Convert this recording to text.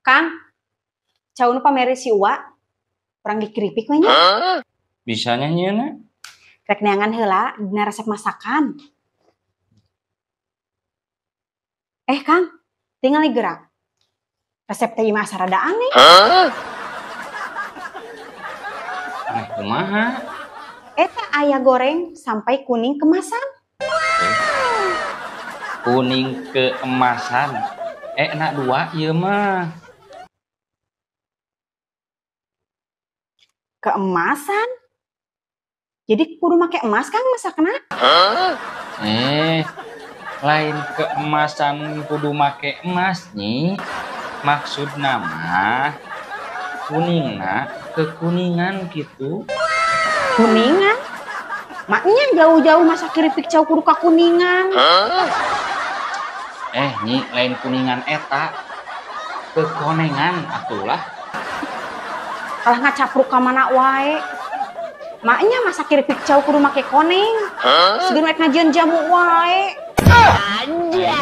Kang, cau nu pamere si Uwa, urang dikeripik we nya. Bisanya nyieunna? Rek neangan heula dina resep masakan. Kang, tinggal gerak. Resep teh imah asa rada aneh. Aneh kumaha? Eta aya goreng sampai kuning kemasan. Kuning keemasan. Enak dua ieu mah. Keemasan? Jadi kudu make emas Kang masakna? Lain keemasan kudu make emas nyi. Maksudna mah kuningna kekuningan gitu. Kuningan? Maknya jauh-jauh masak keripik cau kudu kakuningan. Nyi, lain kuningan eta. Kekonengan atulah. Kalah ngacapruk ka mana wae. Maknya masak keripik cau kudu make koneng. Segeun rek ngajieun jamu wae. Anjay.